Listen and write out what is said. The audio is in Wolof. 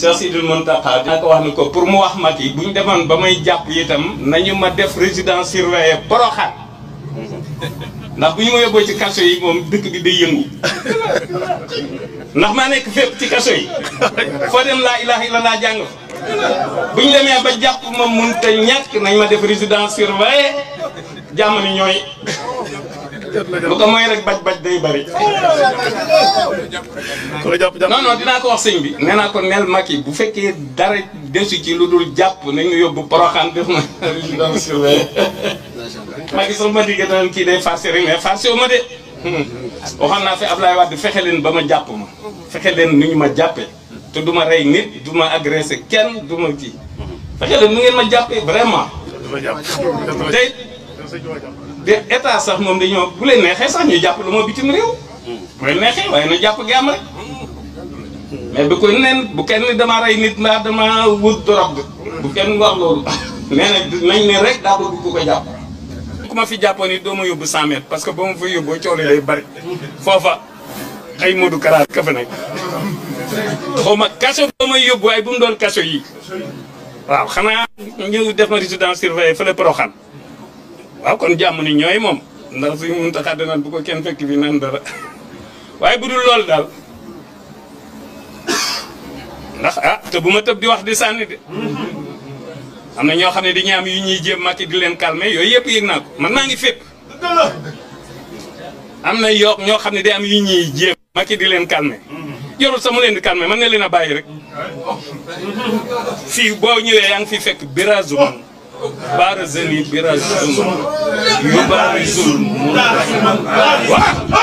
Cheikh Sidil Mountakha dina ko wax ne ko pour mu wax Macky bu ñu demoon ba may jàpp itam nañu ma def résidence surveillée Porokhane ndax bu ñu ma yóbboo ci kaso yi moom dëkk bi day yëngu ndax maa nekk fépp ci kaso yi foo dem laa ilaha illallah jàng bu ñu demee ba jàpp ma mun te ñàkk nañ ma def résidence surveillée jàmm ni ñooy lu ko mooy rek baj-baj day bari. non non dinaa ko wax sëñ bi nee naa ko neel Macky bu fekkee dara desu ci lu dul jàpp nañu yóbbu Porokhane def ma résidence surveillée Macky sax ma diggee daan kii day farcé rek mais farcé wu ma de waxoon naa fi Ablaye Wade fexe leen ba ma jàpp ma fexe leen nu ñu ma jàppee te du ma rey nit du ma agressé kenn du ma kii fexe leen nu ngeen ma jàppee vraiment tey de état sax moom dañoo bu leen neexee sax ñu jàpp lu ma bitim réew bu leen neexee waaye na jàpp gi am rek mais bu ko nen bu kenn dama rey nit mbaa dama wut dorog bu kenn wax loolu nee na nañ ne rek daa bëgg ku ko jàpp ku ma fi jàppoon it doo ma yóbbu 100 mètres parce que ba ma fa yóbboo coow li lay bari foofa ay Modou Kara ka fa nekk xaw ma kaso ba may yóbbu waaye bu mu doon kaso yi waaw xanaa ñu def ma résidence surveillée fële Porokhane waaw kon jàmm ni ñooy moom ndax suñu mun taxaa danaan bu ko kenn fekk fi naan dara waaye bu dul loolu daal ndax ah te bu ma tëb di wax di sànni de am na ñoo xam ne dañuy am yu ñuy jéem Macky di leen calmer yooyu yëpp yëg naa ko man maa ngi fépp am na ñoo xam ne day am yu ñuy jéem Macky di leen calmer yorul sama leen di calmer mën na leen a bàyyi rek fii boo ñëwee yaa ngi fi fekk Birazoum Barazani Birazoum yu Barazul mu waaw